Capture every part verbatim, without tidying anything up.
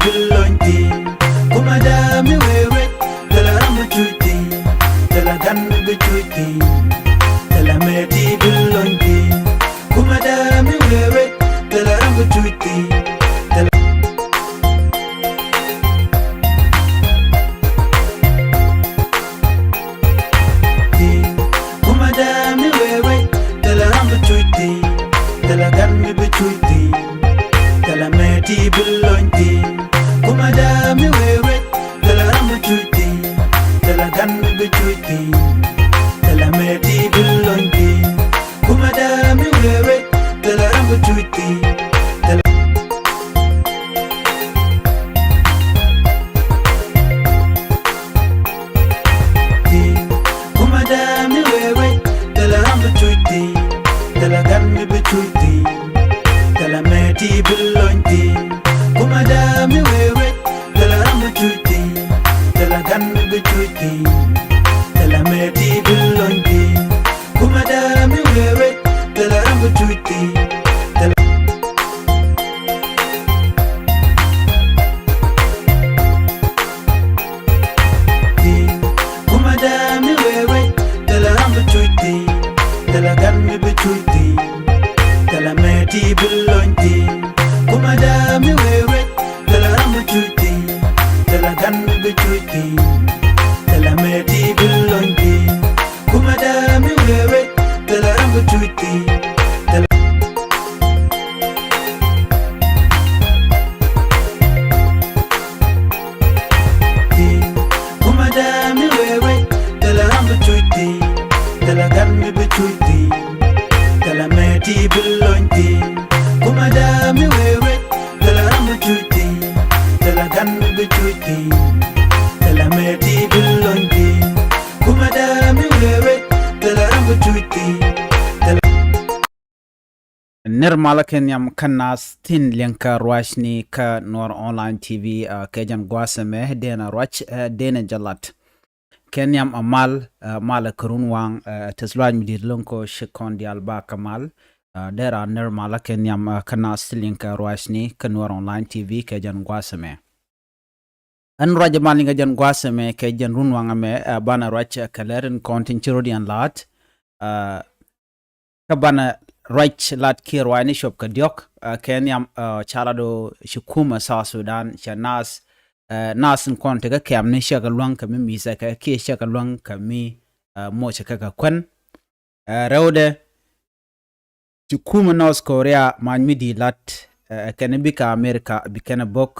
bi lony thi̱n. Kumɛ dee mi wee wec, thilɛ ram bi cuc thi̱n. Thilɛ gan mi bi cuc thi̱n. Thilɛ mëë ti bi lony thi̱n. Kumɛ dee mi wee wec, thilɛ ram bi cuc thi̱n. Thilɛ thi̱n. Kumɛ dee mi wee wec, thilɛ ram bi cuc thi̱n. Thilɛ gan mi bi cuc thi̱n. Thilɛ mëë ti bi lony thi̱n. Kumɛ dee mi wee wec, thilɛ ram bi cuc thi̱n. Thilɛ gan mi bi cuc thi̱n. Thilɛ mëë ti bi lony thi̱n. Kumɛ dee mi wee wec, thilɛ ram bi cuc thi̱n. Thilɛ thi̱n. Kumɛ dee mi wee wec, thilɛ ram bi cuc thi̱n. Thilɛ gan mi bi cuc thi̱n. Thilɛ mëë ti bi lony thi̱n. Kumɛ dee mi wee wec, thilɛ ram bi cuc thi̱n. Thilɛ gan mi bi cuc thi̱n. Thilɛ mëë ti bi lony thi̱n. Kumɛ dee mi wee wec, thilɛ ram bi cuc thi̱n. Thilɛ thi̱n. Kumɛ dee mi wee wec, thilɛ ram bi cuc thi̱n. Thilɛ gan mi bi cuc thi̱n. Thilɛ mëë ti bi lony thi̱n. Kumɛ dee mi wee wec, thilɛ ram bi cuc thi̱n. Thilɛ gan mi bi cuc thi̱n. Thilɛ mëë ti bi lony thi̱n. Kumɛ dee mi wee wec, thilɛ ram bi cuc thi̱n. Thilɛ thi̱n. Kumɛ dee mi wee wec, thilɛ ram bi cuc thi̱n. Thilɛ gan mi bi cuc thi̱n. Thilɛ mëë ti bi lony thi̱n. Kumɛ dee mi wee wec, thilɛ ram bi cuc thi̱n. Thilɛ gan mi bi cuc thi̱n. Thilɛ mëë ti bi lony thi̱n. Kumɛ dee mi wee wec, thilɛ ram bi cuc thi̱n. Thilɛ nir malä kɛ nhiam kä naath tin liŋ kä ruacni kä Nuɔr Online T V, ah, kɛ jɛn gua̱a̱th ɛmɛ dee nɛ ruac, eh, dee nɛ jɛ lat. Kɛ nhiam a mal, eh, malä kɛ run waŋ, eh, tɛth luac mi di̱i̱t lo̱ŋ kɔ ci kɔn diaal ba kɛ mal, eh, dee raan nir malä kɛ nhiam, eh, kä naath tin liŋ kä ruacni kä Nuɔr Online T V kɛ jɛn gua̱a̱th ɛmɛ. Ɛn ruac ɛ ban liŋ kä jɛn gua̱a̱th ɛmɛ kɛ jɛn run waŋ ɛmɛ, eh, banɛ ruac, eh, kɛ lɛr in kɔn tin ci rot yɛn la̱a̱t. Eh, kä banɛ ruac lat kiɛ ruacni cuɔp kɛ diɔ̱k, eh, kɛ nhiam, eh, ca lat ɣöö ci kumɛ South Sudan, cɛ naath, eh, naath in kɔn tekä kɛ̈mni cɛ kɛ luäŋ kɛ mi mi̱thɛ kɛ kiɛ cɛ kɛ luäŋ kɛ mi, eh, moc kɛ kɛ kuän. Eh, rɛwdɛ ci kumɛ North Korea mac mi di̱i̱t lat, eh, kɛnɛ bikɛ America bi kɛnɛ bo̱k.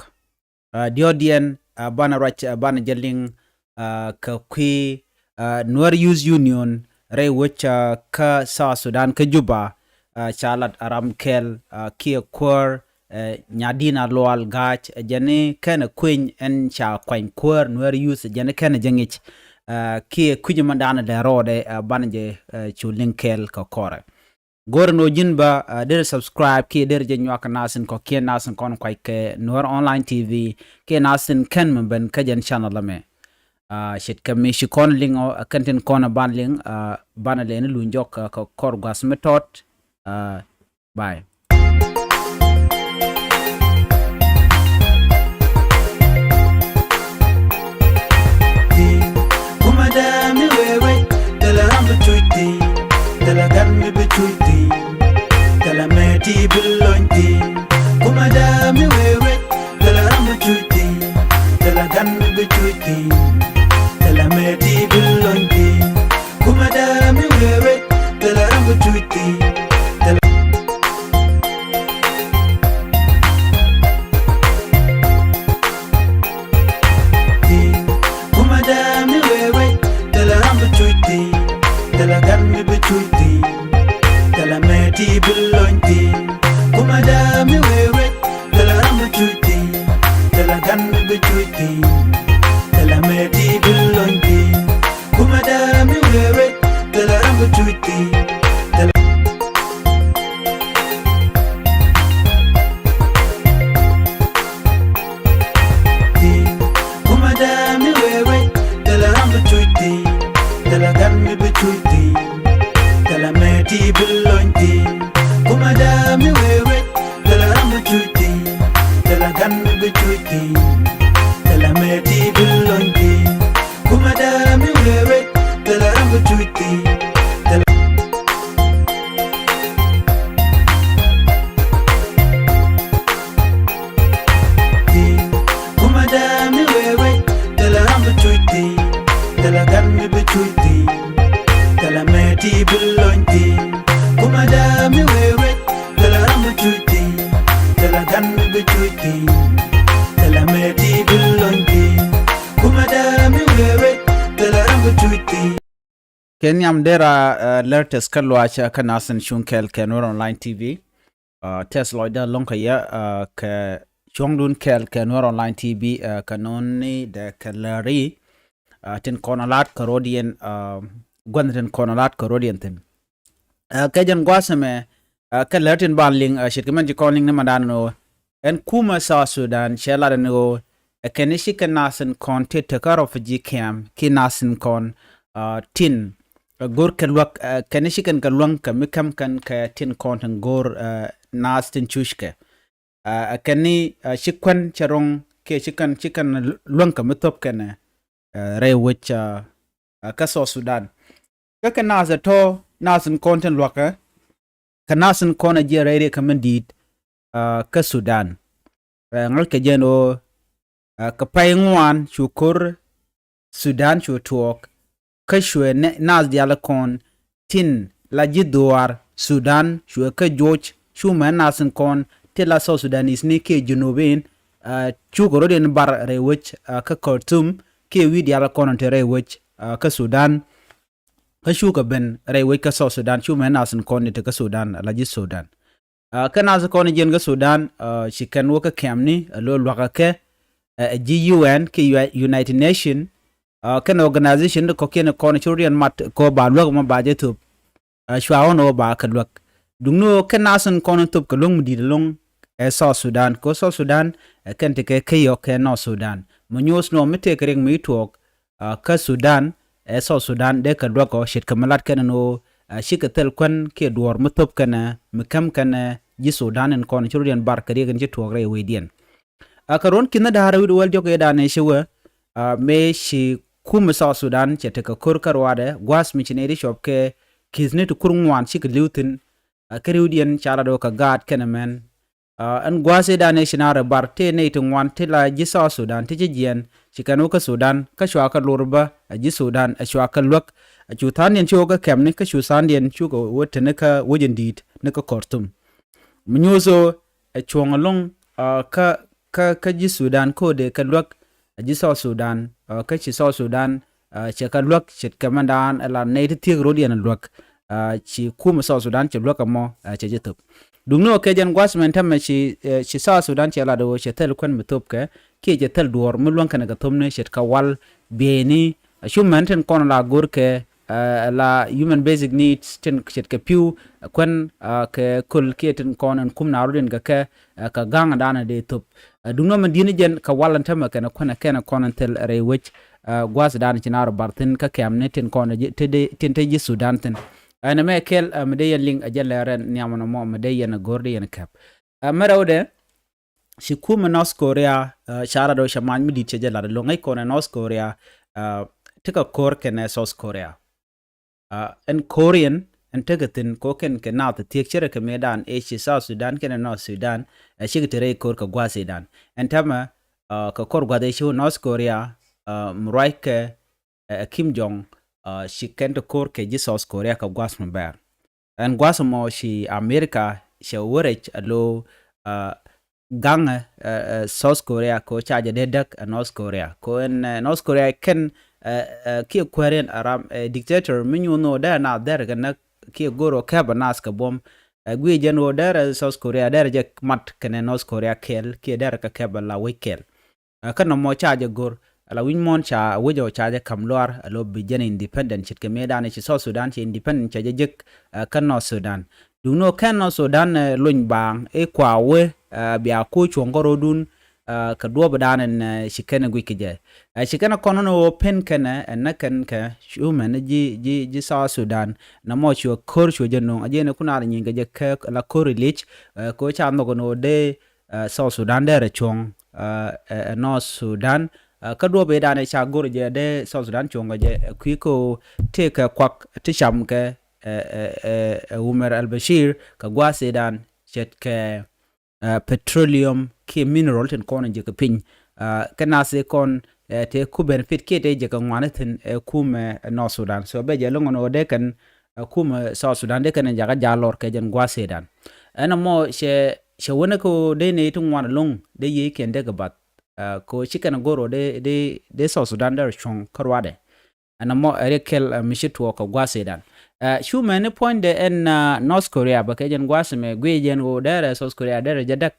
Eh, diɔ̱ɔ̱kdiɛn, eh, banɛ ruac, eh, banɛ jɛ liŋ, eh, kɛ kui̱, eh, Nuer Youth Union rɛy wec, eh, kä South Sudan kä Juba, eh, ca lat a ram kɛl, eh, kiɛ kuäär, eh, Nyadi̱n Alual Ga̱a̱c, eh, jɛn i̱ kɛnɛ kueny ɛn ca kuany kuäär Nuer Youth, eh, jɛn i̱ kɛnɛ jɛ ŋic, eh, kiɛ kui̱c mɛn danɛ dee rɔɔdɛ, eh, banɛ jɛ, eh, cu liŋ kɛl kɛ kɔrɛ. Go̱rɛ ni ɣöö ji̱n bä, ah, derɛ subscribe kiɛ derɛ jɛ nyuak kɛ naath in kɔ̱kiɛn naath in kɔn kuac kɛ Nuer Online T V kiɛ naath in kɛn mi ben kä jɛn channel ɛmɛ. Ah, ce̱tkɛ mi ci kɔn liŋ ɔ, ah, kɛn tin kɔn ban liŋ, ah, banɛ lɛni luny jɔk, ah, kɛ kɔr gua̱th mi tɔt. Ah, bye. Kumɛ dee mi wee wec, thilɛ ram bi cuc thi̱n. Thilɛ gan mi bi cuc thi̱n. Thilɛ mëë ti bi lony thi̱n. Kumɛ dee mi wee wec, thilɛ ram bi cuc thi̱n. Thilɛ gan mi bi cuc thi̱n. Thilɛ mëë ti bi lony thi̱n. Kumɛ dee mi wee wec, thilɛ ram bi cuc thi̱n. Thilɛ thi̱n. Kumɛ dee mi wee wec, thilɛ ram bi cuc thi̱n. Thilɛ gan mi bi cuc thi̱n. Thilɛ mëë ti bi lony thi̱n. Kumɛ dee mi wee wec, thilɛ ram bi cuc thi̱n. Thilɛ gan mi bi cuc thi̱n. Thilɛ mëë ti bi lony thi̱n. Kumɛ dee mi wee wec, thilɛ ram bi cuc thi̱n. Thilɛ thi̱n. Kumɛ dee mi wee wec, thilɛ ram bi cuc thi̱n. Thilɛ gan mi bi cuc thi̱n. Thilɛ mëë ti bi lony thi̱n. Kumɛ dee mi wee wec, thilɛ ram bi cuc thi̱n. Thilɛ gan mi bi cuc Thɛlɛ mɛ ti bi lony thi̱n. Kumɛ dee mi wee wec. Thɛlɛ ram bi cuc thi̱n. Thɛlɛ thi̱n. Kumɛ dee mi wee wec. Thɛlɛ ram bi cuc thi̱n. Thɛlɛ gan mi bi cuc thi̱n. Thɛlɛ mɛ ti bi lony thi̱n. Kumɛ dee mi wee wec. Thɛlɛ ram bi cuc thi̱n. Thɛlɛ gan mi bi cuc thi̱n. Thɛlɛ mɛ ti bi lony thi̱n. Kumɛ dee mi wee wec. Thɛlɛ ram bi cuc thi̱n. Kɛ nhiam dera, eh, lär tɛth kä luac, eh, kä nath tin cuŋ kɛɛl kɛ Nuer Online T V. Eh, tɛth lɔcdä lɔ̱ŋ kɛ yɛ, eh, kɛ cuɔ̱ŋdun kɛɛl kɛ Nuer Online T V, eh, kɛ nɔni dee kɛ läri, eh, tin kɔn a lat kɛ rɔ̱diɛn, eh, gua̱n tin kɔn a lat kɛ rɔ̱diɛn thi̱n. Eh, kɛ jɛn gua̱a̱th ɛmɛ, eh, kɛ lär tin ban liŋ, eh, ce̱tkɛ mɛn ci kɔn liŋ ni mandan ni ɣöö ɛn kumɛ South Sudan cɛ lat ni ɣöö ɛ kɛn i̱ ci kɛ nath tin kɔn ti tekä refugee camp kiɛ nath tin kɔn, eh, tin, eh, go̱r kɛ luäk, eh, kɛn i̱ ci kɛn kɛ luäŋ kɛ mi käm kɛn kɛ tin kɔn tin go̱r, eh, nath tin cuckɛ. Eh, ɛ kɛn i̱, eh, ci kuän cɛ ro̱ŋ kiɛ ci kɛn, ci kɛn luäŋ kɛ mi thop kɛn, eh, rɛy wec, eh, eh, kä South Sudan. Kä kɛ nath ɛ tɔ̱ nath tin kɔn tin luäkä, kɛ nath tin kɔn ɛ jiɛ rɛy riɛk kɛ min di̱i̱t, eh, kä Sudan. Eh, ŋa̱ckɛ jɛn ɣöö, eh, kɛ pay ŋuan cu ko̱r Sudan cu tuɔɔk, kä cuɛ nɛ-, nath diaal kɔn tin la ji̱ dhuaar Sudan cuɛ kä juɔc, cu mɛ nath tin kɔn ti la South Sudanese ni kiɛ Junubin, eh, cukɛ rɔ̱diɛn bar rɛy wec, eh, kä Khartoum, kiɛ wi̱i̱ diaal kɔn ti rɛy wec, eh, kä Sudan. Kä cukɛ ben rɛy wec kä South Sudan, cu mɛ nath tin kɔn ti kä Sudan, la ji̱ Sudan. Ah, kä nath kɔn jiɛn kä Sudan, ah, ci kɛn wä kä kɛmni, ah, lo luakä kɛ, ah, ji̱ U N kiɛ United Nation, ah, kɛn organization ti kɔ̱kiɛn kɔn ci rɔ̱diɛn mat kɛ ba luäk mɔ ba jɛ thop. Ah, cua ɣɔn ɣöö ba kɛ luäk. Duŋni ɣöö kɛn nath kɔn thop kɛ luäŋ mi di̱i̱t ɛlɔ̱ŋ ɛ South Sudan. Kɛ South Sudan, ɛ kɛn ti kɛ kä yɔk kɛ North Sudan. Mi nyuɔth nɔ mi tëëkɛ riɛk mi tuɔɔk, ah, kä Sudan, ɛ South Sudan dee kɛ luäk ɔ ce̱tkɛ mi lat kɛn ɛn ɣöö, ah, cikɛ thil kuän kiɛ duɔ̱ɔ̱r mi thop kɛn, ah, mi käm kɛn, ah, ji̱ Sudan in kɔn ci rɔ̱diɛn bar kɛ riɛk in ci tuɔɔk rɛy wecdiɛn. Ah, kɛ ruɔ̱n ki̱n ni da̱a̱r wi̱cdɛ wäl diɔ̱k ëëdan ëë ci wee, ah, mëë ci kumɛ South Sudan cɛ tekɛ ko̱r kä ruaadɛ gua̱a̱th mi ci nɛy ti cuɔp kɛ ki̱thni ti kur ŋuan cikɛ li̱w thi̱n, ah, kä ri̱wdiɛn ca lat ɣöö kɛ gaat kɛnɛ mɛn. Ah, ɛn gua̱a̱th ëëdan ëë ci naath rɛ bar tëë nɛy ti ŋuan ti la ji̱ South Sudan ti ci jiɛɛn ci kɛn wä kä Sudan kä cua kɛ lor bä, ah, ji̱ Sudan, ah, cua kɛ luäk. Ah, cu tha̱a̱ŋdiɛn ci wä kä kɛmni kä cu tha̱a̱ŋdiɛn cukɛ wä te ni kä wec in di̱i̱t ni kä Khartoum. Mi nyuuth ɣöö ɛ cuɔ̱ŋ ɛlɔ̱ŋ, ah, kä, kä, kä ji̱ Sudan ko̱dɛ kɛ luäk, ah, ji̱ South Sudan, ah, kä ci South Sudan, ah, cɛ kɛ luäk ce̱tkɛ mɛndan ɛ la nɛy ti thiek rɔ̱diɛn ɛ luäk, ah, ci kumɛ South Sudan cɛ luäk ɛmɔ, ah, cɛ jɛ thop. Duŋni ɣöö kɛ jɛn gua̱th mɛn täämɛ ci, eh, ci South Sudan cɛ lat ɣöö cɛ thil kuän mi thop kɛ, kiɛ cɛ thil duɔ̱ɔ̱r mi luäŋ kɛn kɛ thopni ce̱tkɛ wal, bieyni, ah, cu mɛn tin kɔn la go̱r kɛ, ah, la human basic needs tin ce̱tkɛ pi̱w, ah, kuän, ah, kɛ köl kiɛ tin kɔn ɛn kum na rɔ̱diɛn kɛ kɛ, ah, kɛ ga̱ŋ danɛ dee thop. Ah, duŋni ɣöö mɛn di̱t ni jɛn kɛ wal ɛn täämɛ kɛn kuän ɛ kɛn kɔn ɛn thil rɛy wec, ah, gua̱a̱th danɛ ci naath rɛ bar thi̱n kä kɛmni tin kɔn ɛ ji̱, ti dee, tin te ji̱ Sudan thi̱n. Ah, ɛn ɛmɛ kɛl, ah, mi dee yɛn liŋ ɛ jɛ lɛr ɛn nhiam ɛn ɛmɔ mi dee yɛn ɛ go̱r dee yɛn ɛ kɛp. Ah, mɛ rɛwdɛ, ci kumɛ North Korea, ah, ca lat ɣöö cɛ mac mi di̱i̱t cɛ jɛ lat ɛlɔ̱ŋ ŋäc kɔn ɛ North Korea, ah, tekɛ ko̱r kɛnɛ South Korea. Ah, ɛn ko̱riɛn ɛn tekɛ thi̱n kɛ ɣöö kɛn kɛ naath thiek ce̱tkɛ mëëdan ëë ci South Sudan kɛnɛ North Sudan, ah, cikɛ te rɛy ko̱r kɛ gua̱a̱th ëëdan. Ɛn täämɛ, ah, kɛ ko̱r gua̱a̱th ëë ci wä North Korea, ah, mi ruackɛ, ah, Kim Jong, ah, ci kɛn te ko̱r kɛ ji̱ South Korea kɛ gua̱a̱th mi bɛr. Ɛn gua̱a̱th ɛmɔ ci America cɛ wä rɛc a lo, ah, gaŋɛ, eh, eh, South Korea kɛ ɣöö ca jɛ dee däk, eh, North Korea. Kɛ ɣöö ɛn, eh, North Korea kɛn, eh, eh, kiɛ kuääriɛn a ram, eh, dictator mi nyuɔ̱n ɣöö dee naath dɛr kɛ näk kiɛ go̱r ɣöö kɛpɛ naath kɛ buɔ̱m. Eh, guic jɛn ɣöö dɛr, eh, South Korea dɛr jɛ mat kɛnɛ North Korea kɛɛl kiɛ dɛr kɛ kɛpɛ la wec kɛɛl. Eh, kä nɔmɔ ca jɛ go̱r, ala wi̱c muɔ̱ɔ̱n ca wec ɔ ca jɛ ka̱m luaar, a lo bi jɛn independent ce̱tkɛ mëëdan ci South Sudan ci independent ca jɛ jek, eh, kä North Sudan. Duŋni ɣöö kɛn North Sudan, eh, lony baaŋ i̱ kua wee, eh, bia ku cuɔ̱ŋ kä ro̱dun, eh, kɛ duɔ̱ɔ̱pdan ɛn, eh, ci kɛn ɛ guic kɛ jɛ. Eh, ci kɛn ɛ kɔn ni ɣöö pen kɛnɛ, eh, ɛn nä kɛn kɛ cu mɛn ji̱, ji̱, ji̱ South Sudan. Nɔmɔ cuɛ ko̱r cuɛ jɛ no̱o̱ŋ. A jɛn ɛ kun a la nyiŋ kɛ jɛ kɛ la ko̱r ilic, eh, kɛ ɣöö ca nhɔk ni ɣöö dee, eh, South Sudan dee rɛ cuɔ̱ŋ, ɛ, ɛ, ɛ North Sudan. Ɛ, kä duɔ̱ɔ̱p ëëdan ɛ ca go̱r jɛ dee South Sudan cuɔ̱ŋ kɛ jɛ, ɛ, kui̱ kä ɣöö tëëkɛ kuak ti cam kɛ, ɛ, ɛ, ɛ, ɛ Umar al-Bashir kɛ gua̱a̱th ëëdan ce̱tkɛ, ɛ, petroleum kiɛ mineral tin kɔn in ji̱ kɛ piny. Ɛ, kä nath ëë kɔn, ɛ, tëë ku benefit kiɛ tëë ji̱ kɛ ŋuan ithin ɛ kumɛ, ɛ, North Sudan. So bɛ jɛ lo̱ŋ ɛn ɣöö dee kɛn, ɛ, kumɛ South Sudan dee kɛn in jakä ja̱ lɔr kɛ jɛn gua̱a̱th ëëdan. Ɛn ɛmɔ cɛ, cɛ wänä kä ɣöö dee nɛy ti ŋuan ɛlɔ̱ŋ dee yiëëkiɛn dee kɛ bath. Ɛ, kɛ ɣöö ci kɛn go̱r ɣöö dee, dee, dee South Sudan dee rɔ cuɔ̱ŋ kä ruaadɛ. Ɛn ɛmɔ ɛ ri kɛl, ɛ, mi ci tuɔɔk kɛ gua̱a̱th ëëdan. Ɛ, cu mɛni puɔ̱nydɛ ɛn, ɛ, North Korea bɛ kɛ jɛn gua̱a̱th mɛ guic jɛn ɣöö derɛ South Korea derɛ jɛ däk.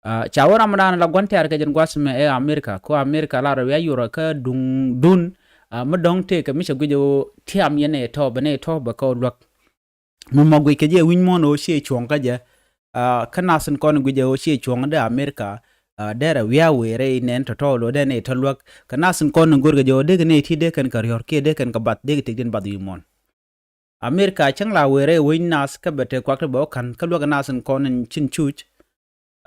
Ɛ, ca wä ram dan la gua̱n tɛ̈r kɛ jɛn gua̱a̱th mɛ ɛ America. Kä America lar wi̱i̱ a yurɔ kä duŋ dun, ɛ, mi dɔ̱ŋ tëëkɛ mi cɛ guic ɣöö tiam yɛn ɛ tɔ̱ bɛ nɛ tɔ̱ bɛ kɛ ɣöö luäk. Mi mɔ guic kɛ jɛ wi̱ny muɔ̱ɔ̱n ɣöö ciɛ cuɔ̱ŋ kä jɛ. Ɛ, kä nath in kɔn in guic jɛ ɣöö ciɛ cuɔ̱ŋ dee America, ɛ, derɛ wi̱i̱ a wëë rɛy nɛn tɔ̱tɔ̱ lo̱ dee nɛy tɔ̱ luäk. Kä nath in kɔn in go̱rkɛ jɛ ɣöö dee kɛ nɛy ti dee kɛn kɛ riɔ̱r kiɛ dee kɛn kɛ bath dee kɛ tëkdiɛn bath wi̱i̱ muɔ̱ɔ̱n. America cäŋ la wëë rɛy wec nath kä bɛ te kuak ti bɛ wä ka̱n kä luäk nath in kɔn in cin cuc.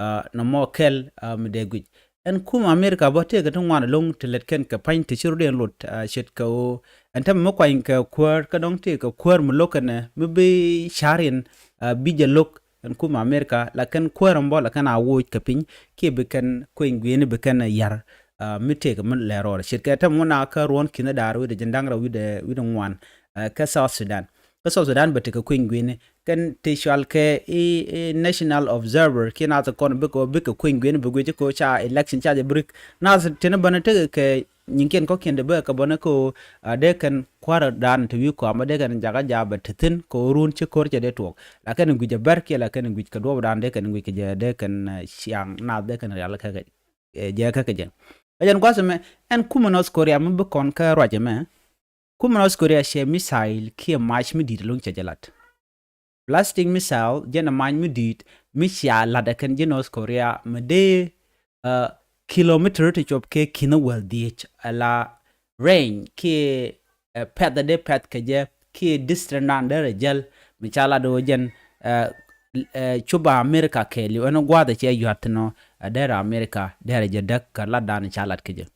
Ɛ, nɔmɔ kɛl, ɛ, mi dee guic. Ɛn kum America bä tëëkɛ ti ŋuan ɛlɔ̱ŋ ti lät kɛn kɛ pa̱ny ti ci rot in lot, ɛ, ce̱tkɛ ɣöö ɛn tämɛ mi kuany kɛ kuäär kä dɔ̱ŋ tëëkɛ kuäär mi lo̱k kɛnɛ mi bi ca̱r in, ɛ, bi jɛ lo̱k. Ɛn kum America la kɛn kuäär ɛn bä la kɛn a woc kɛ piny kiɛ bi kɛn kueny gui̱ni bi kɛn, ɛ, ya̱r, ɛ, mi tëëkɛ mi lɛ rɔɔdɛ. Ce̱tkɛ tämɛ mi na kä ruɔ̱n ki̱n da̱a̱r wi̱cdɛ jiɛn da̱ŋ rɛw wi̱cdɛ, wi̱cdɛ ŋuan, ɛ, kä South Sudan. Kä South Sudan bɛ tekɛ kueny gui̱ni. Kɛn ti cual kɛ i̱, i̱ National Observer kiɛ nath kɔn bikɛ, bikɛ kueny gui̱n bi guic kɛ ca election ca jɛ bi rik. Nath tini bänä tekɛ kɛ nyinkiɛn kɔ̱kiɛn dee bä kɛ bänä kɛ, ɛ, dee kɛn kua̱r dan ti wi̱i̱ kɔam bä dee kɛn jakä ja̱ bɛ ti thi̱n kɛ run ci ko̱r cɛ dee tuɔɔk. La kɛn guic jɛ bɛr kiɛ la kɛn guic kɛ duɔp dan dee kɛn guic kɛ jɛ dee kɛn, ɛ, ciaŋ nath dee kɛn rial kä kɛ, ɛ, jɛ kä kɛ jɛ. Ɛ jɛn gua̱th ɛmɛ ɛn kumɛ North Korea mi bi kɔn kä ruac ɛmɛ. Kumɛ North Korea cɛ missile kiɛ mac mi di̱i̱t ɛlɔ̱ŋ cɛ jɛ lat. Ballistic missile jɛn ɛ mac mi di̱i̱t mi cia lat ɛ kɛn ji̱ North Korea mi dee, ɛ, kilometer ti cop kɛ ki̱n ɛ wäl dhiec ala range kiɛ, ɛ, pɛth ɛ dee pɛth kɛ jɛ kiɛ distance dan derɛ jäl mi ca lat ɛ ɣöö jɛn, ɛ, ɛ, cop America kɛɛliw ɛn gua̱a̱th ɛ cɛ yua̱t thi̱n ɔ, ɛ, derɛ America derɛ jɛ däk kɛ lat dan ca lat kɛ jɛ.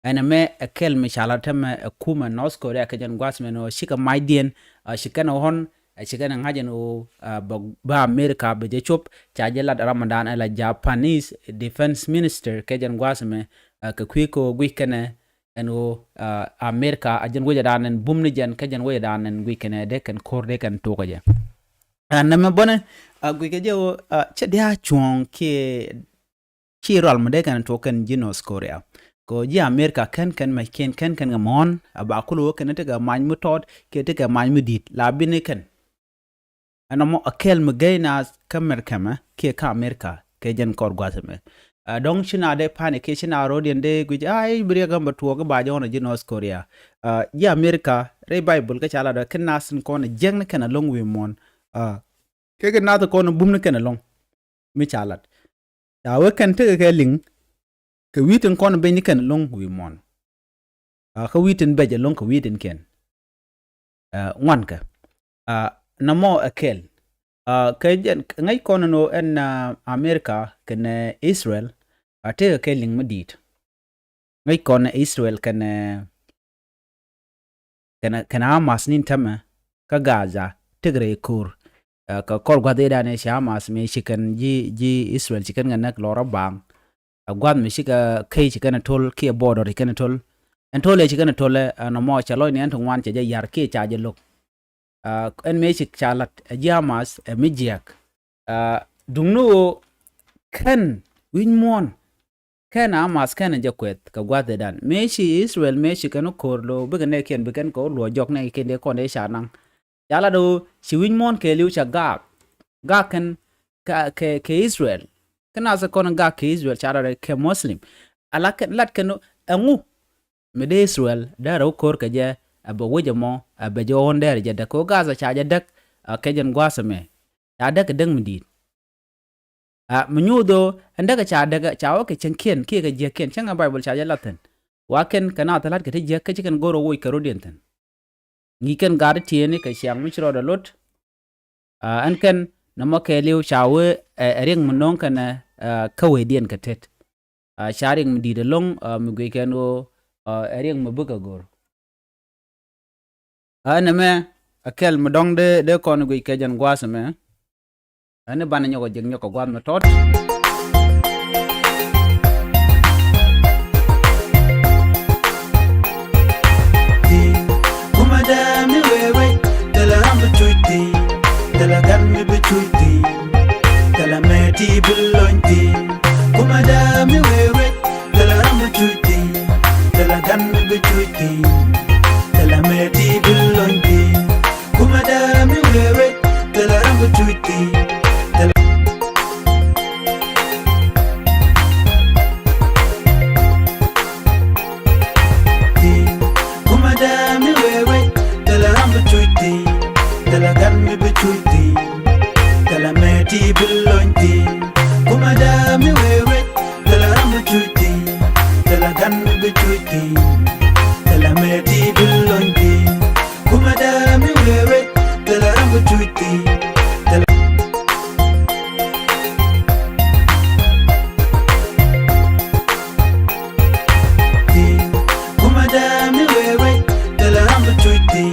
Ɛn ɛmɛ ɛ kɛl mi ca lat tämɛ ɛ kumɛ North Korea kɛ jɛn gua̱th mɛn ɣöö cikɛ macdiɛn, ɛ, ci kɛn ɛ ɣɔ̱n, ɛ, ci kɛn ɛ ŋa̱c ɛn ɣöö, ɛ, bɛ, bä America bɛ jɛ cop, ca jɛ lat ɛ ram dan ɛ la Japanese Defense Minister kɛ jɛn gua̱th mɛ, ɛ, kɛ kui̱ kɛ ɣöö guic kɛnɛ ɛn ɣöö, ɛ, America a jɛn wecɛ dan ɛn bum ni jɛn kɛ jɛn wecɛ dan ɛn guic kɛnɛ dee kɛn ko̱r dee kɛn tok kɛ jɛ. Ɛ, nɛmɛ bänɛ, ɛ, guic kɛ jɛ ɣöö, ɛ, cɛ dia̱a̱ cuɔ̱ɔ̱ŋ kiɛ ci rual mi dee kɛn tuɔk kɛn ji̱ North Korea. Kɛ ɣöö ji̱ America kɛn kɛn mɛc kiɛn kɛn kɛn kɛ muɔ̱ɔ̱n a ba kulɛ wä kɛn tekɛ mac mi tɔɔt kiɛ tekɛ mac mi di̱i̱t la bi ni kɛn. Ɛn nɔmɔ a kɛl mi gɛy naath kä America mɛ kiɛ kä America kɛ jɛn kɔr gua̱th ɛmɛ. Ɛ, dɔ̱ŋ ci na dee pa̱ni kiɛ ci na ro̱diɛn dee guic a i̱ bi riɛk ɛn bɛ tuɔɔk i̱ ba jɔ̱ɔ̱n ɛ ji̱ North Korea. Ɛ, ji̱ America rɛy Baibol kä ca lat ɛ kɛn naath in kɔn ɛ jiäkni kɛn ɛlɔ̱ŋ wi̱i̱ muɔ̱ɔ̱n. Ɛ, kɛ kɛn naath in kɔn ɛ bumni kɛn ɛlɔ̱ŋ mi ca lat. Ca wee kɛn tekɛ kɛ liŋ kɛ wi̱i̱ tin kɔn beny ni kɛn lo̱ŋ wi̱i̱ muɔ̱ɔ̱n. Ɛ, kä wi̱i̱ tin bɛc ɛ lo̱ŋ kɛ wi̱i̱ tin kiɛn. Ɛ, ŋuankɛ. Ɛ, nɔmɔ ɛ kɛl. Ɛ, kɛ jɛn ŋäc kɔn ɛn ɣöö ɛn, ɛ, America kɛnɛ Israel a tekɛ kɛ liŋ mi di̱i̱t. Ŋäc kɔn Israel kɛnɛ kɛnɛ, kɛnɛ Hamas ni tämɛ kä Gaza tëk rɛy ko̱r. Ɛ, kɛ kɔr gua̱th i̱ dan i̱ ci Hamas mëë ci kɛn ji̱, ji̱ Israel ci kɛn kɛ näk lɔr a baŋ. Ɛ, gua̱th mi cikɛ key ci kɛn a to̱l kiɛ border ci kɛn a to̱l. Ɛn to̱l ɛ ci kɛn a to̱l ɛ, ɛ, nɔmɔ cɛ lɔc ni ɛn ti ŋuan cɛ jɛ yar kiɛ ca jɛ lo̱k. Ɛ, ɛn mëë ci ca lat ɛ ji̱ Hamas ɛ mi jiɛk. Ɛ, duŋni ɣöö kɛn wi̱c muɔ̱ɔ̱n kɛn Hamas kɛn jɛ kuɛth kɛ gua̱th i̱ dan. Mëë ci Israel mëë ci kɛn ko̱r lo̱ bikɛ nɛɛkiɛn bi kɛn kɛ wä luɔ̱c jɔk nɛɛkiɛn dee kɔn dee ca naŋ. Ca lat ɣöö ci wi̱c muɔ̱ɔ̱n kɛɛliw ca gaak. Gaak kɛn kɛ, kɛ, kɛ Israel. Kä nath kɔn gaak kɛ Israel ca lat kɛ Muslim. Ala kɛn lat kɛn ɛŋu. Mi dee Israel dee rɛw ko̱r kɛ jɛ ɛ bɛ wec ɛmɔ ɛ bɛ jɛ ɣɔ̱n dee rɛ jɛ däk kɛ ɣöö Gaza ca jɛ däk. Ɛ, kɛ jɛn gua̱a̱th ɛmɛ. Ca däk kɛ däk mi di̱i̱t. Ɛ, mi nyuuth ɣöö ɛn däk ca däk ca wä kɛ cäŋkiɛn kiɛ kɛ jiäkkiɛn cäŋ ɛ Baibol ca jɛ lath thi̱n. Wa kɛn kɛ naath la̱t kɛ ti jiäk kä ci kɛn go̱r ɛ woc kɛ rɔ̱diɛn thi̱n. Ŋi̱i̱c kɛn gaat ti̱eeni kɛ ciaŋ mi ci rɔɔdɛ lot. Ɛ, ɛn kɛn nɔmɔ kɛɛliw ca wee ɛ, ɛ riɛk mi no̱o̱ŋ kɛnɛ, ɛ, kä wecdiɛn kɛ tet. Ca riɛk mi di̱i̱t ɛlɔ̱ŋ mi guic kɛn ɣöö ɛ riɛk mi bikɛ go̱r. Ɛ nɛmɛ ɛ kɛl mi dɔ̱ŋ dee dee kɔn guic kɛ jɛn gua̱a̱th ɛmɛ. Ɛn i̱ banɛ nyɔk ɛ jek nyɔk kɛ gua̱a̱th mi tɔt. Kumɛ dee mi wee wec thilɛ ram bi cuc thi̱n, thilɛ gan mi bi cuc thi̱n, thilɛ mɛ ti bi lony thi̱n. Kumɛ dee mi wee wec thilɛ ram bi cuc thi̱n, thilɛ gan mi bi cuc thi̱n, thilɛ mɛ ti bi lony thi̱n. Kumɛ dee mi wee wec thilɛ ram bi cuc thi̱n, thilɛ thi̱n. Kumɛ dee mi wee wec thilɛ ram bi cuc thi̱n, thilɛ gan mi bi cuc thi̱n, thilɛ mɛ ti bi lony thi̱n. Kumɛ dee mi wee wec thilɛ ram bi cuc thi̱n, thilɛ gan mi bi cuc thi̱n, thilɛ mɛ ti bi lony thi̱n. Kumɛ dee mi wee wec thilɛ ram bi cuc thi̱n, thilɛ thi̱n. Kumɛ dee mi wee wec thilɛ ram bi cuc thi̱n,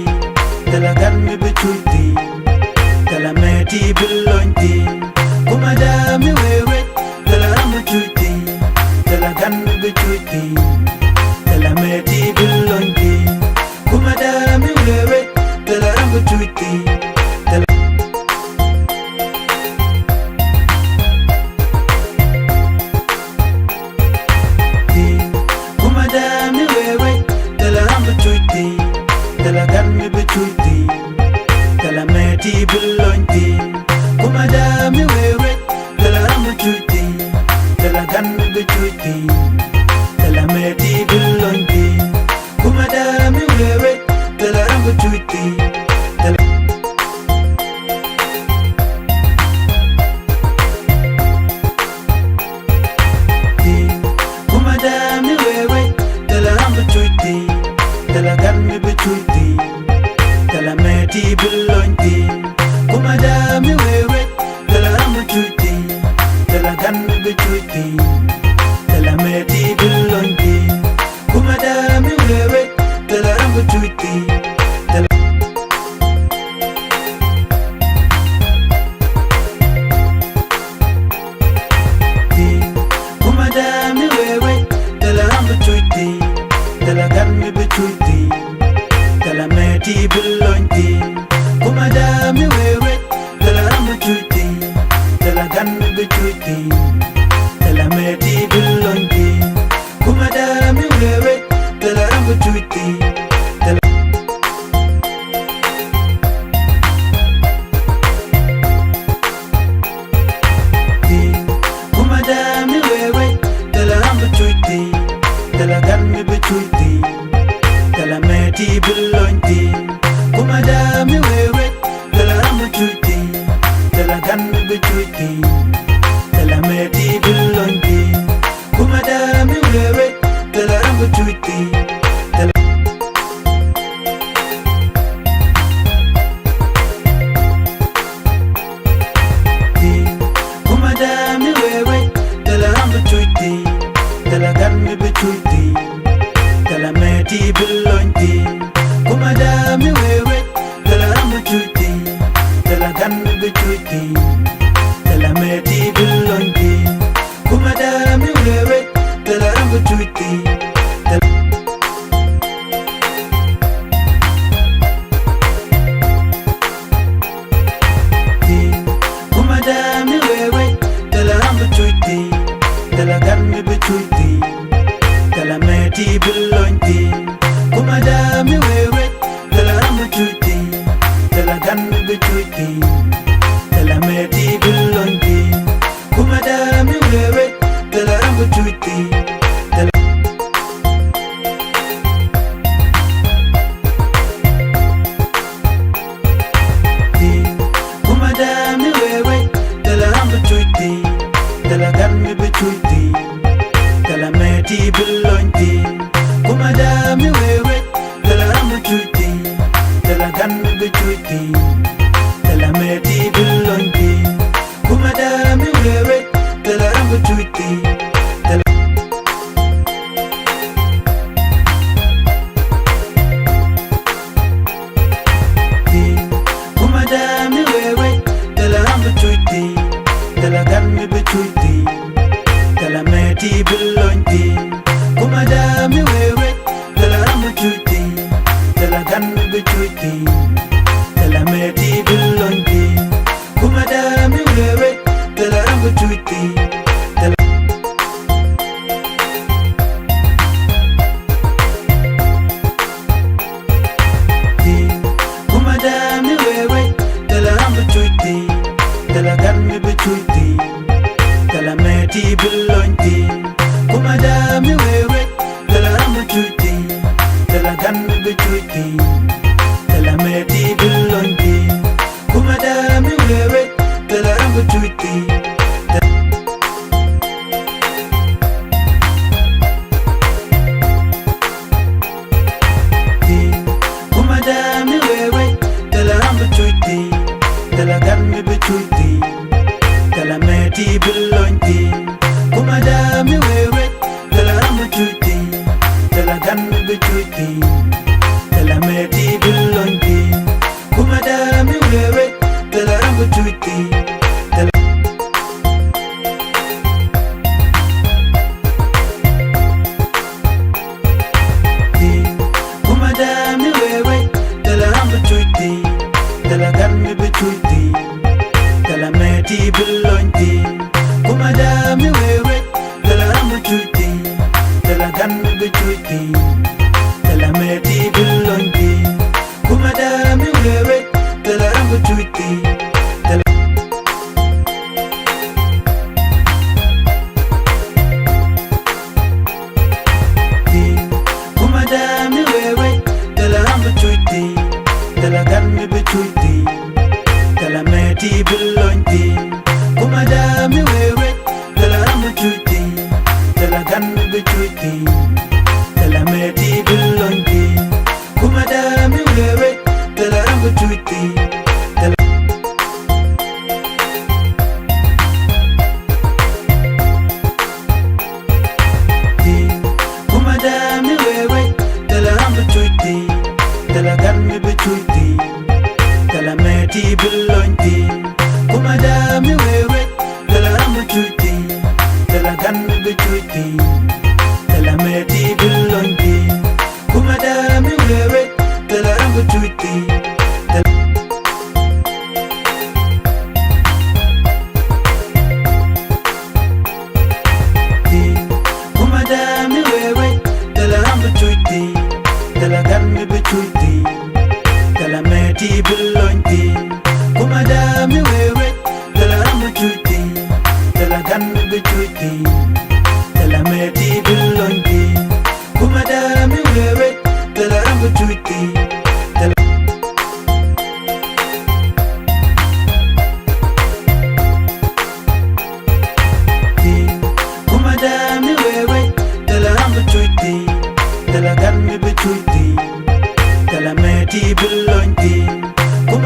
thilɛ gan mi bi cuc thi̱n, thilɛ mɛ ti bi lony thi̱n. Kumɛ dee mi wee wec thilɛ ram bi cuc thi̱n, thilɛ gan mi bi cuc thi̱n, thilɛ mɛ ti bi lony thi̱n. Kumɛ dee mi wee wec thilɛ ram bi cuc thi̱n, thilɛ thi̱n. Kumɛ dee mi wee wec thilɛ ram bi cuc thi̱n, thilɛ gan mi bi cuc thi̱n, thilɛ mɛ ti bi lony thi̱n. Kumɛ dee mi wee wec thilɛ ram bi cuc thi̱n, thilɛ gan mi bi cuc thi̱n, thilɛ mɛ ti bi lony thi̱n. Kumɛ dee mi wee wec thilɛ ram bi cuc thi̱n, thilɛ thi̱n. Kumɛ dee mi wee wec thilɛ ram bi cuc thi̱n, thilɛ gan mi bi cuc thi̱n, thilɛ mɛ ti bi lony thi̱n. Kumɛ dee mi wee wec thilɛ ram bi cuc thi̱n, thilɛ gan mi bi cuc thi̱n, thilɛ mɛ ti bi lony thi̱n. Kumɛ dee mi wee wec thilɛ ram bi cuc thi̱n, thilɛ thi̱n. Kumɛ dee mi wee wec thilɛ ram bi cuc thi̱n, thilɛ gan mi bi cuc thi̱n, thilɛ mɛ ti bi lony thi̱n. Kumɛ dee mi wee wec thilɛ ram bi cuc thi̱n, thilɛ gan mi bi cuc thi̱n, thilɛ mɛ ti bi lony thi̱n. Kumɛ dee mi wee wec thilɛ ram bi cuc thi̱n, thilɛ thi̱n. Kumɛ dee mi wee wec thilɛ ram bi cuc thi̱n, thilɛ gan mi bi cuc thi̱n, thilɛ mɛ ti bi lony thi̱n. Kumɛ dee mi wee wec thilɛ ram bi cuc thi̱n, thilɛ gan mi bi cuc thi̱n, thilɛ mɛ ti bi lony thi̱n. Kumɛ dee mi wee wec thilɛ ram bi cuc thi̱n, thilɛ thi̱n. Kumɛ dee mi wee wec thilɛ ram bi cuc thi̱n, thilɛ gan mi bi cuc thi̱n, thilɛ mɛ ti bi lony thi̱n. Kumɛ dee mi wee wec thilɛ ram bi cuc thi̱n, thilɛ gan mi bi cuc thi̱n, thilɛ mɛ ti bi lony thi̱n. Kumɛ dee mi wee wec thilɛ ram bi cuc thi̱n, thilɛ thi̱n. Kumɛ dee mi wee wec thilɛ ram bi cuc thi̱n, thilɛ gan mi bi cuc thi̱n, thilɛ mɛ ti bi lony thi̱n. Kumɛ dee mi wee wec thilɛ ram bi cuc thi̱n, thilɛ gan mi bi cuc thi̱n, thilɛ mɛ ti bi lony thi̱n. Kumɛ dee mi wee wec thilɛ ram bi cuc thi̱n, thilɛ thi̱n. Kumɛ dee mi wee wec thilɛ ram bi cuc thi̱n, thilɛ gan mi bi cuc thi̱n, thilɛ mɛ ti bi lony thi̱n. Kumɛ dee mi wee wec thilɛ ram bi cuc thi̱n, thilɛ gan mi bi cuc thi̱n, thilɛ mɛ ti bi lony thi̱n. Kumɛ dee mi wee wec thilɛ ram bi cuc thi̱n, thilɛ cuc thi̱n. Thilɛ mëë ti bi lony thi̱n. Kumɛ dee mi wee wec. Thilɛ ram bi cuc thi̱n. Thilɛ thi̱n. Kumɛ dee mi wee wec. Thilɛ ram bi cuc thi̱n. Thilɛ gan mi bi cuc thi̱n. Thilɛ mëë ti bi lony thi̱n. Kumɛ dee mi wee wec. Thilɛ ram bi cuc thi̱n. Thilɛ gan mi bi cuc thi̱n. Thilɛ mëë ti bi lony thi̱n. Kumɛ dee mi wee wec. Thilɛ ram bi cuc thi̱n. Thi̱n. Kumɛ dee mi wee wec. Thilɛ ram bi cuc thi̱n. Thilɛ gan mi bi cuc thi̱n. Thilɛ mëë ti bi lony thi̱n. Kumɛ dee mi wee wec. Thilɛ ram bi cuc thi̱n. Thilɛ gan mi bi cuc thi̱n. Thilɛ mëë ti bi lony thi̱n. Kumɛ dee mi wee wec. Thilɛ ram bi cuc thi̱n. Thilɛ thi̱n. Kumɛ dee mi wee wec. Thilɛ ram bi cuc thi̱n. Thilɛ gan mi bi cuc thi̱n. Thilɛ mëë ti bi lony thi̱n. Kumɛ dee mi wee wec. Thilɛ ram bi cuc thi̱n. Thilɛ gan mi bi cuc thi̱n. Thilɛ mëë ti bi lony thi̱n. Kumɛ dee mi wee wec. Thilɛ ram bi cuc thi̱n. Thilɛ thi̱n. Kumɛ dee mi wee wec. Thilɛ ram bi cuc thi̱n. Thilɛ gan mi bi cuc thi̱n. Thilɛ mëë ti bi lony thi̱n. Kumɛ dee mi wee wec. Thilɛ ram bi cuc thi̱n. Thilɛ gan mi bi cuc thi̱n. Thilɛ mëë ti bi lony thi̱n. Kumɛ dee mi wee wec. Thilɛ ram bi cuc thi̱n. Thilɛ thi̱n. Kumɛ dee mi wee wec. Thilɛ ram bi cuc thi̱n. Thilɛ gan mi bi cuc thi̱n. Thilɛ mëë ti bi lony thi̱n. Kumɛ dee mi wee wec. Thilɛ ram bi cuc thi̱n. Thilɛ gan mi bi cuc thi̱n. Thilɛ mëë ti bi lony thi̱n. Kumɛ dee mi wee wec. Thilɛ ram bi cuc thi̱n. Thilɛ thi̱n. Kumɛ dee mi wee wec. Thilɛ ram bi cuc thi̱n. Thilɛ gan mi bi cuc thi̱n. Thilɛ mëë ti bi lony thi̱n. Kumɛ dee mi wee wec. Thilɛ ram bi cuc thi̱n. Thilɛ gan mi bi cuc thi̱n. Thilɛ mëë ti bi lony thi̱n. Kumɛ dee mi wee wec. Thilɛ ram bi cuc thi̱n. Thilɛ thi̱n. Kumɛ dee mi wee wec. Thilɛ ram bi cuc thi̱n. Thilɛ gan mi bi cuc thi̱n. Thilɛ mëë ti bi lony thi̱n. Kumɛ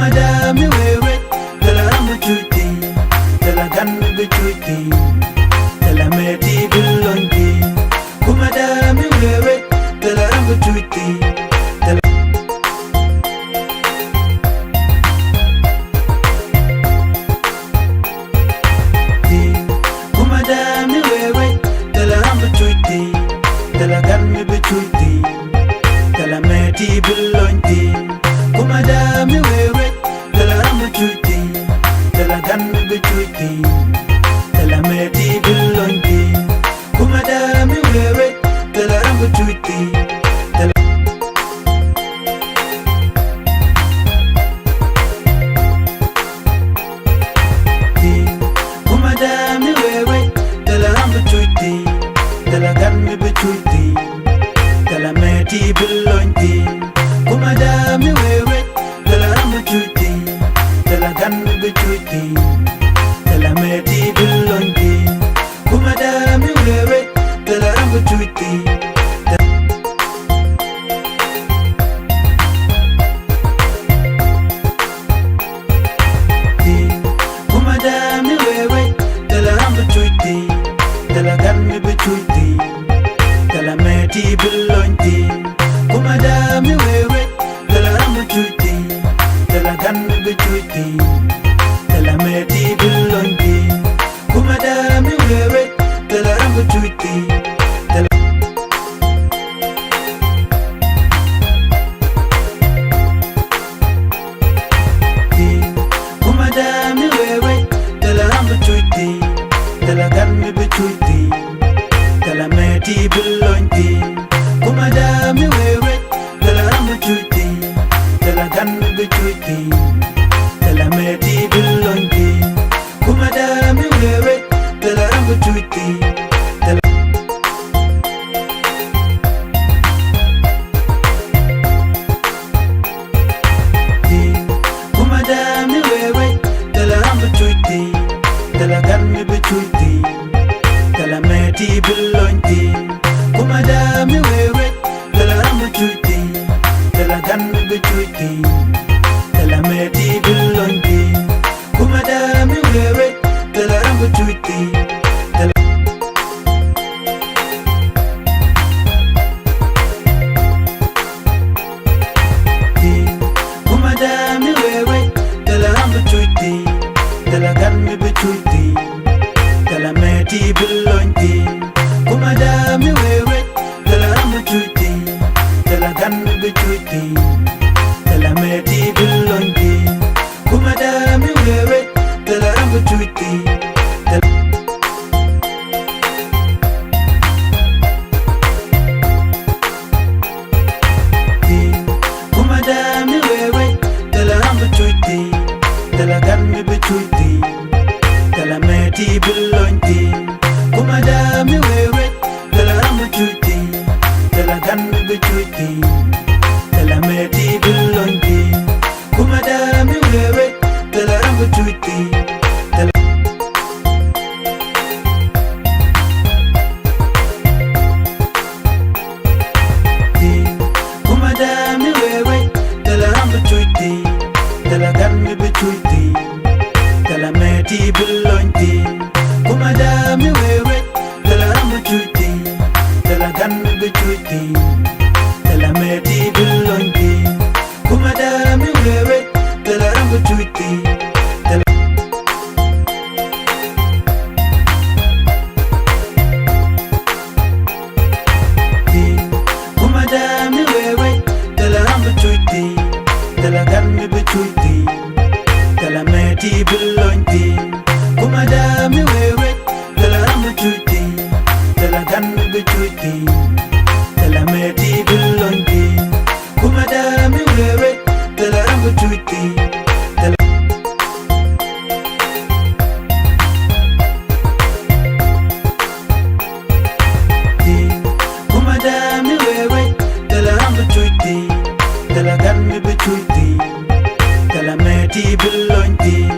Bi cuc thi̱n, thilɛ mɛ ti bi lony thi̱n. Kumɛ dee mi wee wec, thilɛ ram bi cuc thi̱n. Thilɛ thi̱n. Kumɛ dee mi wee wec, thilɛ ram bi cuc thi̱n. Thilɛ gan mi bi cuc thi̱n. Thilɛ mɛ ti bi lony thi̱n. Kumɛ dee mi wee wec, thilɛ ram bi cuc thi̱n. Thilɛ gan mi bi cuc thi̱n. Thilɛ mɛ ti bi lony thi̱n. Kumɛ dee mi wee wec, thilɛ ram bi cuc thi̱n. Thilɛ thi̱n. Kumɛ dee mi wee wec, thilɛ ram bi cuc thi̱n. Thilɛ gan mi bi cuc thi̱n. Thilɛ mɛ ti bi lony thi̱n. Kumɛ dee mi wee wec, thilɛ ram bi cuc thi̱n. Thilɛ gan mi bi cuc thi̱n. Thilɛ mɛ ti bi lony thi̱n. Kumɛ dee mi wee wec, thilɛ ram bi cuc thi̱n. Thilɛ thi̱n. Kumɛ dee mi wee wec, thilɛ ram bi cuc thi̱n. Thilɛ gan mi bi cuc thi̱n. Thilɛ mɛ ti bi lony thi̱n. Kumɛ dee mi wee wec, thilɛ ram bi cuc thi̱n. Thilɛ gan mi bi cuc thi̱n. Thilɛ mɛ ti bi lony thi̱n. Kumɛ dee mi wee wec, thilɛ ram bi cuc thi̱n. Thilɛ thi̱n. Kumɛ dee mi wee wec, thilɛ ram bi cuc thi̱n. Thilɛ gan mi bi cuc thi̱n. Thilɛ mɛ ti bi lony thi̱n. Kumɛ dee mi wee wec, thilɛ ram bi cuc thi̱n. Thilɛ gan mi bi cuc thi̱n. Thilɛ mɛ ti bi lony thi̱n. Kumɛ dee mi wee wec, thilɛ ram bi cuc thi̱n. Thilɛ thi̱n. Kumɛ dee mi wee wec, thilɛ ram bi cuc thi̱n. Thilɛ gan mi bi cuc thi̱n. Thilɛ mɛ ti bi lony thi̱n. Kumɛ dee mi wee wec, thilɛ ram bi cuc thi̱n. Thilɛ gan mi bi cuc thi̱n. Thilɛ mɛ ti bi lony thi̱n. Kumɛ dee mi wee wec, thilɛ ram bi cuc thi̱n. Thilɛ thi̱n. Kumɛ dee mi wee wec, thilɛ ram bi cuc thi̱n. Thilɛ gan mi bi cuc thi̱n. Thilɛ mɛ ti bi lony thi̱n.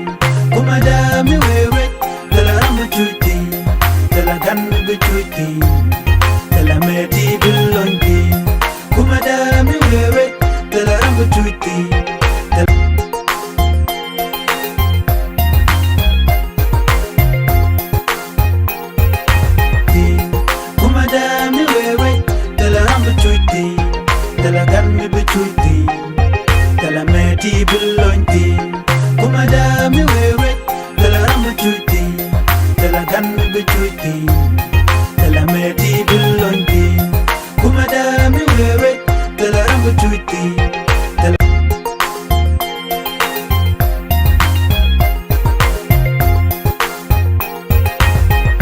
Kumɛ dee mi wee wec, thilɛ ram bi cuc thi̱n. Thilɛ gan mi bi cuc thi̱n. Thilɛ mɛ ti bi lony thi̱n. Kumɛ dee mi wee wec, thilɛ ram bi cuc thi̱n. Thilɛ thi̱n. Kumɛ dee mi wee wec, thilɛ ram bi cuc thi̱n. Thilɛ gan mi bi cuc thi̱n. Thilɛ mɛ ti bi lony thi̱n. Kumɛ dee mi wee wec, thilɛ ram bi cuc thi̱n. Thilɛ gan mi bi cuc thi̱n. Thilɛ mɛ ti bi lony thi̱n. Kumɛ dee mi wee wec, thilɛ ram bi cuc thi̱n. Thilɛ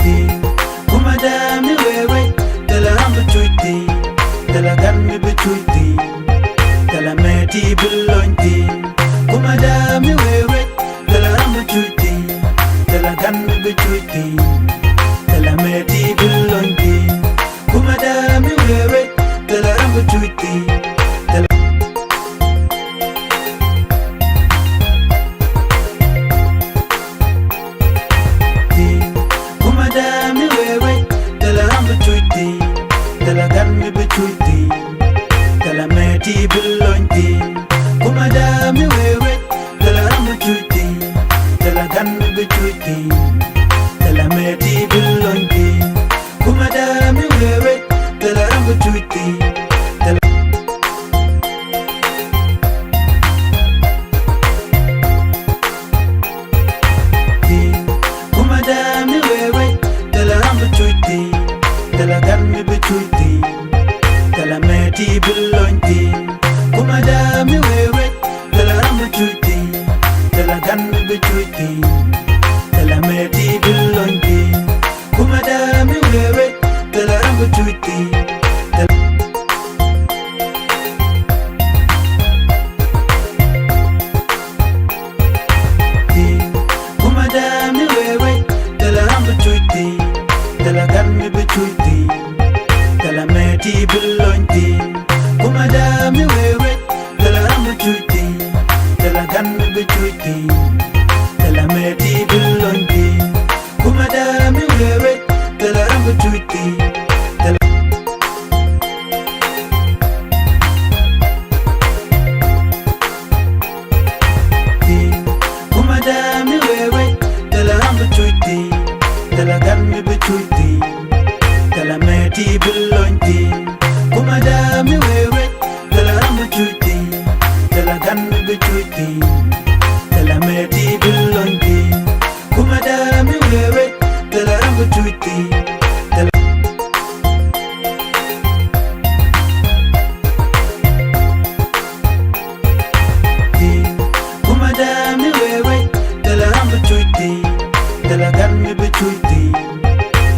thi̱n. Kumɛ dee mi wee wec, thilɛ ram bi cuc thi̱n. Thilɛ gan mi bi cuc thi̱n. Thilɛ mɛ ti bi lony thi̱n. Kumɛ dee mi wee wec, thilɛ ram bi cuc thi̱n. Thilɛ gan mi bi cuc thi̱n. Thilɛ mɛ ti bi lony thi̱n. Kumɛ dee mi wee wec, thilɛ ram bi cuc thi̱n. Thilɛ thi̱n. Kumɛ dee mi wee wec, thilɛ ram bi cuc thi̱n. Thilɛ gan mi bi cuc thi̱n. Thilɛ mɛ ti bi lony thi̱n. Kumɛ dee mi wee wec, bi cuc thi̱n. Thilɛ mɛ ti bi lony thi̱n. Kumɛ dee mi wee wec. Thilɛ ram bi cuc thi̱n. Thilɛ thi̱n. Kumɛ dee mi wee wec. Thilɛ ram bi cuc thi̱n. Thilɛ gan mi bi cuc thi̱n. Thilɛ mɛ ti bi lony thi̱n. Kumɛ dee mi wee wec. Thilɛ ram bi cuc thi̱n. Thilɛ gan mi bi cuc thi̱n. Thilɛ mɛ ti bi lony thi̱n. Kumɛ dee mi wee wec. Thilɛ ram bi cuc thi̱n. Thilɛ thi̱n. Kumɛ dee mi wee wec. Thilɛ ram bi cuc thi̱n. Thilɛ gan mi bi cuc thi̱n.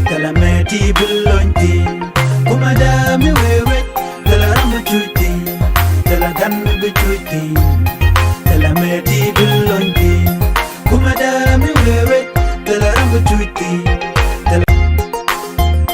Thilɛ mɛ ti bi lony thi̱n. Kumɛ dee mi wee wec. Thilɛ ram bi cuc thi̱n. Thilɛ gan mi bi cuc thi̱n. Thilɛ mɛ ti bi lony thi̱n. Kumɛ dee mi wee wec. Thilɛ ram bi cuc thi̱n.